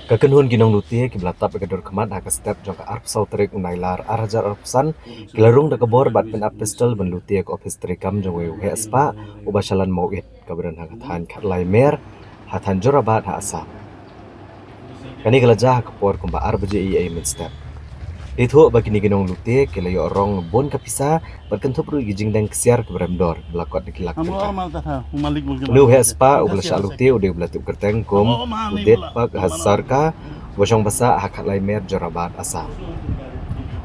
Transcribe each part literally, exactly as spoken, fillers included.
Ka kynhun ki nonglute kiba la tap ïa ka dur khmat ha ka step jong ka arphew saw tarik u Nailar ar hajar arphew san, ki la rung da ka bor bad pynap pistol ban lute ïa ka ophis treikam jong uwei u heh spah uba shalan mawit, kaba don ha ka thaiñ Khatlai Mer, ha thaiñ Jorabat ha Assam. Kane ka la jia ha ka por kumba ar baje eiei mynstep. La ïathuh ba kine ki nonglute ki la ïoh rong bun ka pisa bad kynthup ruh ïa ki jingdeng ksiar kiba rem dor ba la kot da ki lak tyngka. Une u heh spah uba la shah lute u dei uba la tip kyrteng kum u Detpak Hazarka, uba shong ba sah ha Khatlai Mer, Jorabat, Assam.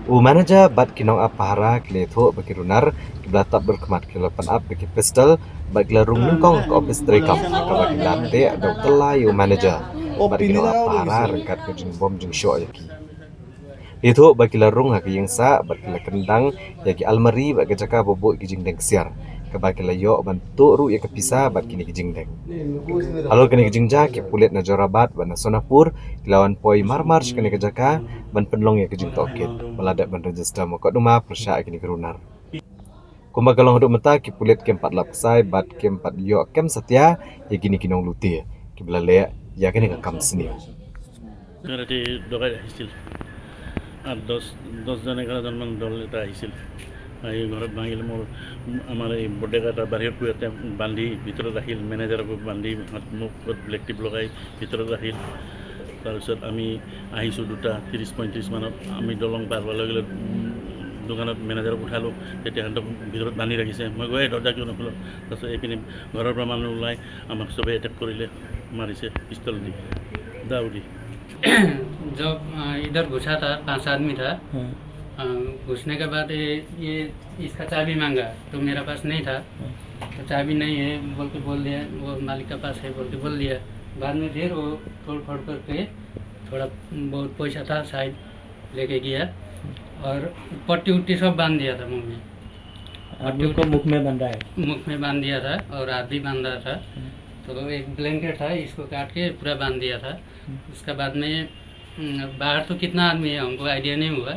U manager bad ki nongap pahara ki la ïathuh ba ki runar kiba la tap dur khmat ki la pynap da ki pistol bad ki la rung nyngkong ha ka ophis treikam, ha kaba ki la teh da u tyllai ïa u manager bad ki nongap pahara ryngkat ka jingbym jingshoh ïa ki. La ïathuh ba ki la rung ha ka ïing sah bad ki la kyndang ïa ki almari bad ka jaka ba buh ïa ki jingdeng ksiar, kaba ki la ïoh ban tuh ruh ïa ka pisa bad kine ki jingdeng. Halor kane ka jingjia, ki pulit na Jorabat bad na Sonapur ki la wan poi marmar sha kane ka jaka ban pynlong ïa ka jingtohkit, ba la dep ban register mukotduma pyrshah ïa kine ki runar. Kumba ka long haduh mynta, ki pulit kim pat lap ksai bad kim pat ïoh kem satia ïa kine ki nonglute kiba la leh ïa kane ka kam sniew. ৰাতি ডকাইত আহিছিল। আঠ দহ, দহজন এঘাৰজন মান দল এটা আহিছিল। আহি ঘৰত ভাঙিল। মোৰ, আমাৰ এই বৰ্ডেকা এটা বাহিৰত পৰি আছে, বান্ধি ভিতৰত ৰাখিল, মেনেজাৰকো বান্ধি হাত মুখত ব্লেক টেপ লগাই ভিতৰত ৰাখিল। তাৰপিছত আমি আহিছোঁ দুটা ত্ৰিছ পঁয়ত্ৰিছ মানত। আমি দলং পাৰ হোৱাৰ লগে লগে, উম, দোকানত মেনেজাৰক উঠালোঁ। তেতিয়া সিহঁতক ভিতৰত বান্ধি ৰাখিছে। মই গৈ, "দৰ্জা কিয় নোখোল?" তাৰপিছত এইপিনে ঘৰৰ পৰা মানুহ ওলাই আমাক চবে এটেক কৰিলে, মাৰিছে পিষ্টল দি, দাও দি। जब, अ, इधर घुसा था, पांच आदमी था। हाँ। अ, घुसने के बाद ये, ये इसका चाबी मांगा, तो मेरा पास नहीं था। हाँ। तो चाबी नहीं है बोल के बोल दिया, वो मालिक का पास है बोल के बोल दिया। बाद में फिर वो तोड़ फोड़ करके थोड़ा बहुत पैसा था शायद, लेके गया। और पट्टी उट्टी सब बांध दिया था मुंह में। आदमी को मुख में बांधा है? मुख में बांध दिया था और हाथ भी बांधा था। हम्म। तो एक ब्लैंकेट था, इसको काट के पूरा बांध दिया था। हम्म। उसके बाद में, हम्म, बाहर तो कितना आदमी है, हमको आइडिया नहीं हुआ।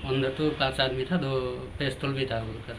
अंदर तो पांच आदमी था, दो पिस्तौल भी था बोलकर।